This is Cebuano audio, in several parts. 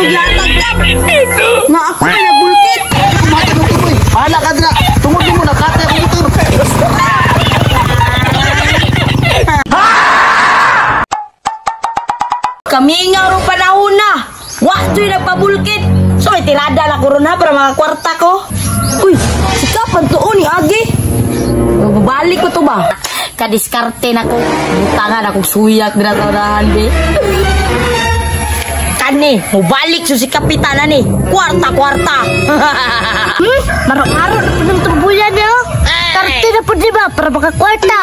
nimo gihatag, Kap? Nga ako may nagbulkit. Kumatag og Tumboy. Bahala ka dira. Tungod nimo nakatay akong motor. Kamingaw ro panahon na. Wa joy nagpabulkit. So may tirada na ko ron ha para makakwarta ko. Uy, si Kap ang tuon ni Agi. Babalik ko to ba? Kadiskarte na ko. Butangan akong suyak dira sa unahan di. Kani, mubalik so si kapitan ani. Kwarta kwarta. Maro-maro na po ng tumbuyan niyo. Karte na po di ba para makakwarta.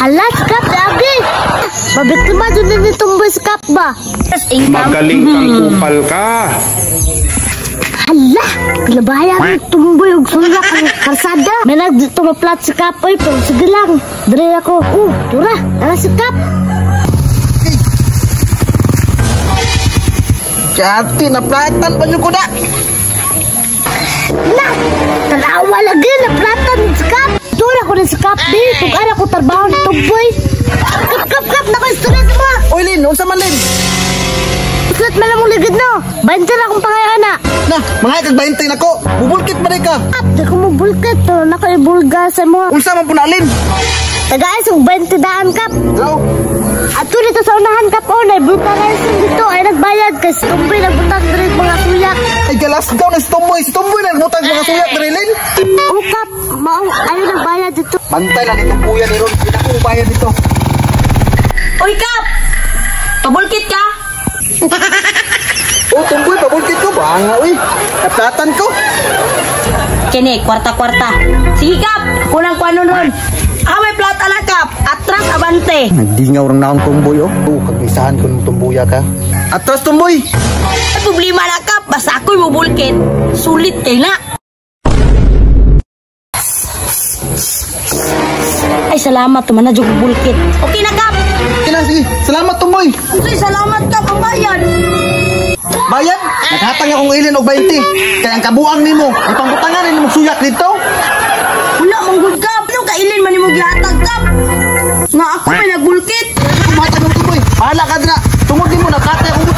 Hala, sikap lagi. Mabiktima doon na ni tumboy sikap ba? Tapos income. Magaling kang kupal ka. Hala, kinabayan ng tumboy ug suyak ang karsada. May nag dito maplat sikap oy, pero sige lang. Dre ako. Oh, tura, ara sikap. Jati naplatan pa jud ko da. Na, tanawa lagi na platan ni sikap. Tura ko ni sikap di, kung ara ko trabaho ni tumboy. Kap kap kap na ko istorya sa mga. Oy Lin, unsa man Lin? Uslat man lang mong ligid no. Banter akong pangayana. Na, mga kag 20 nako. Bubulkit ba ka? Kap, di ko mo bulkit pero nako ibulga sa mga. Unsa man pud na Lin? Tagaay sa 20 daan kap. Hello. Ato dito sa unahan kap oh, naibulta kayo sa dito ay nagbayad kay si Tumboy nagbutang diri mga suyak. Ay galasgaw na si Tumboy. Si Tumboy na nagmutag mga suyak diri Lin. O kap, mao ayo nagbayad dito. Bantay lang itong kuya ni Ron. Hindi ko bayad dito. Uy, Kap! Pabulkit ka? Oh, Tumboy, pabulkit ko. Banga, uy. Naplatan ko. Kini, kwarta-kwarta. Sige, Kap! Kulang ko ano ron. Ah, may plata na, Kap. Atras, abante. Nagdingaw rang naong Tumboy, oh. Oh, kagisahan ko ng tumbuya ka. Atras, Tumboy! Ay, problema na, Kap. Basta ako'y mubulkit. Sulit kay na. Ay, salamat. Tumana, dyan bulkit. Okay na, Kap. Okay na, sige. Salamat, Tumboy. Uy, salamat, Kap. Ang bayad. Bayad? Naghatag akong ilin og 20. Kaya ang kabuang nimo, ipangbutangan nimo suyak dito. Wala, manggod, Kap. Ano kailin man nimo gihatag, Kap? Nga ako may nagbulkit. Kumatag ng Tumboy. Bahala ka dira. Tungod nimo nakatay akong